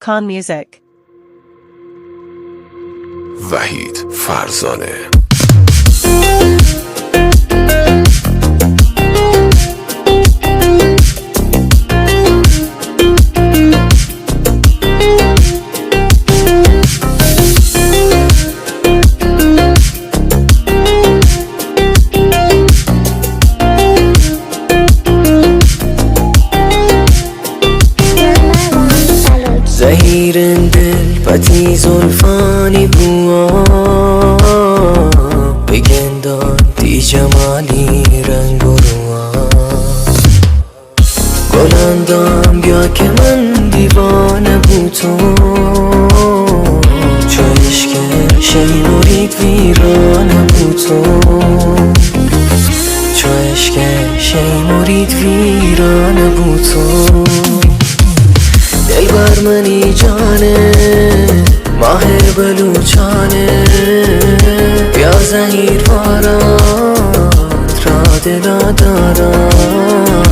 Khan Music. Waheed فرزانه. زہیریں دل پہ تئی زلفانی بوان، بگنداں تئی جمالی رنگ ءُ روان. گلان داں بیا کہ من دیوانہ بوتوں، چو عشق ءِ شئی مرید ویرانہ بوتوں، چو عشق ءِ شئی مرید ویرانہ بوتوں. دلبر منی جان ءِ، ماہ بلوچان ءِ، بیا زہیر واراں، ترا دل ءَ داراں،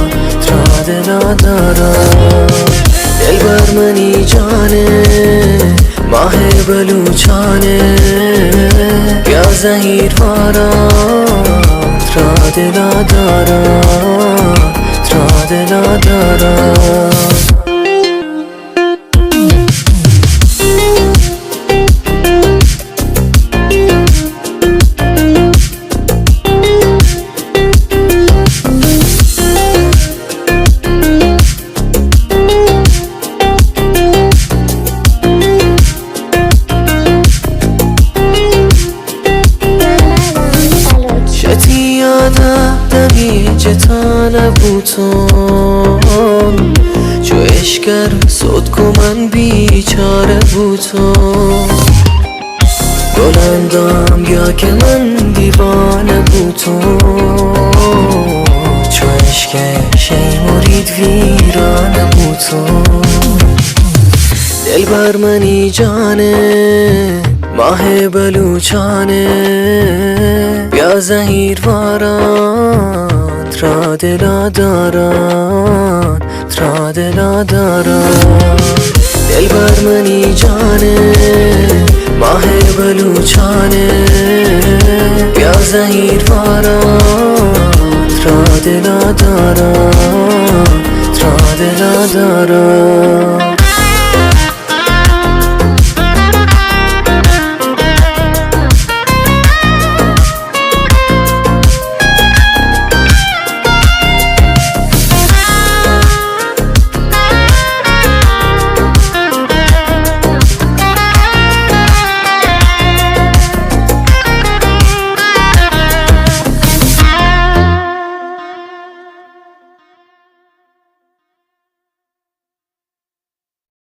ترا دل ءَ داراں. دلبر منی جان ءِ، ماہ بلوچان ءِ، بیا زہیر واراں، ترا دل ءَ داراں، ترا دل ءَ داراں. شتی یاد ءَ دمی جتا نہ بوتوں، چو عشق ءَ سوتک ءُ من بیچارہ بوتوں. گلان داں بیا کہ من دیوانہ بوتوں، چو عشق ءِ شئی مرید ویرانہ بوتوں. دلبر منی جان ءِ، ماہ بلوچان ءِ، بیا زہیر واراں، ترا دل ءَ داراں، ترا دل ءَ داراں. دلبر منی جان ءِ، ماہ بلوچان ءِ، بیا زہیر واراں، ترا دل ءَ داراں، ترا دل ءَ داراں.